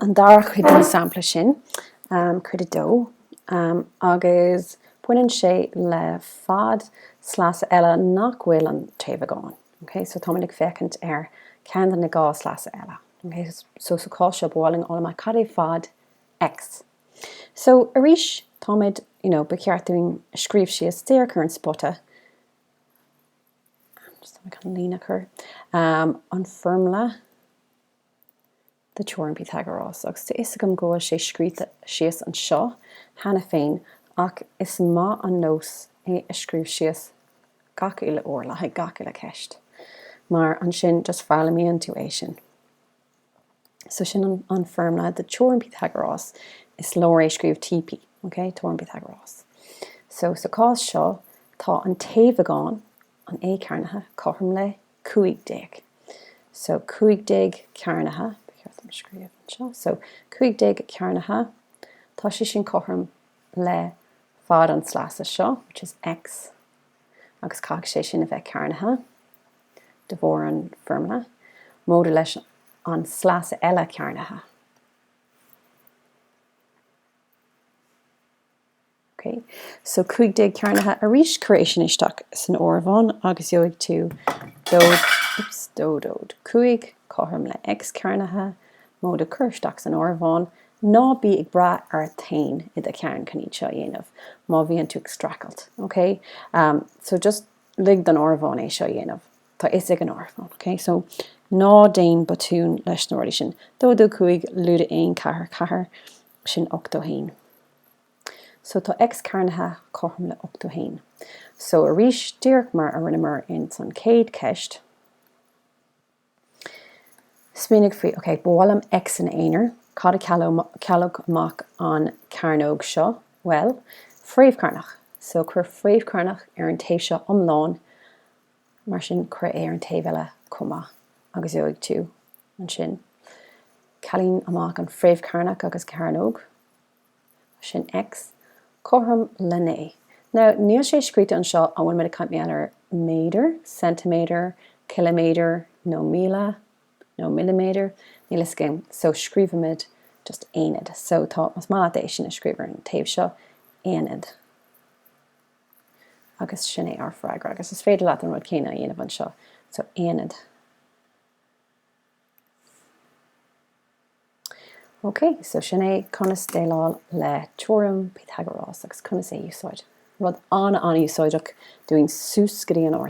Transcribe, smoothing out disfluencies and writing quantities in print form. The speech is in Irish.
An dara cuid den sampla sin, cuid a dó, agus baineann sé le fad sleasa eile nach bhfuil an taobhagán. Ok, so táimid ag féachaint ar ceann de na 2 sleasa eile. Ok, so sa chás seo ba mhaith linn a fháil amach cad é fad X. So arís táimid, you know, ba cheart dúinn scríobh síos, díreach ar an spota, just tá mé chun líne a chur, an foirmle, do Teoirim Pythagoras, agus tá fhios agam go bhfuil sé scríte síos anseo cheana féin, ach is maith an nós é a scríobh síos gach uile uair le haghaidh gach uile cheist, mar ansin just foghlaimíonn tú é sin. So sin an foirmle do Teoirim Pythagoras, is leor é scríobh TP, ok, Teoirim Pythagoras. So sa chás seo, tá an taobhagán, an A cearnaithe, cothrom le 15. So 15 cearnaithe, ba cheart dom scríobh anseo, so 15 cearnaithe, tá sé sin cothrom le fad an sleasa seo, which is x, agus caithfidh sé sin a bheith cearnaithe de bharr an foirmle, móide leis an sleasa eile cearnaithe. Ok, so 15 cearnaithe arís, cuir é sin isteach san áireamhán agus gheobhaidh tú 2, oops, 2, 2, 5 cothrom le X cearnaithe, móide cuir isteach san áireamhán. Ná bí ag brath ort féin i do cheann chun iad seo a dhéanamh má bhíonn tú ag streachailt, ok? Um, so just lig don áireamhán é seo a dhéanamh. Tá fhios ag an áireamhán, ok? So ná déan botún leis na rudaí sin. 2, 2, 5, lúide 1, 4, 4, sin 81. So tá X cearnaithe cothrom le 81. So arís, díreach mar a rinneamar ins an chéad cheist, smaoinigh faoi, ok, ba mhaith liom X ina aonar, cad a chealódh amach an cearnóg seo? Bhuel, fréamh chearnach. So cuir fréamh chearnach ar an taobh seo iomlán, mar sin cuir é ar an taobh eile chomh maith agus gheobhaidh tú ansin cealaíonn amach an fréamh chearnach agus cearnóg. Sin X cothrom le 9. Now, níl sé scríte anseo an bhfuil muid ag caint mar gheall ar méadar, ceintiméadar, ciliméadar nó míle nó milliméadar, níl fhios againn. So, scríobhaimid just aonad. So, tá, más maith leat é sin a scríobh ar an taobh seo, aonad. Agus sin é ár freagra. Agus is féidir leat an rud céanna a dhéanamh anseo. So, aonad. Ok, so sin é conas déileáil le Teoirim Pythagoras agus conas é a úsáid. Rud an-an-úsáideach dúinn suas go dtí an Ardteist.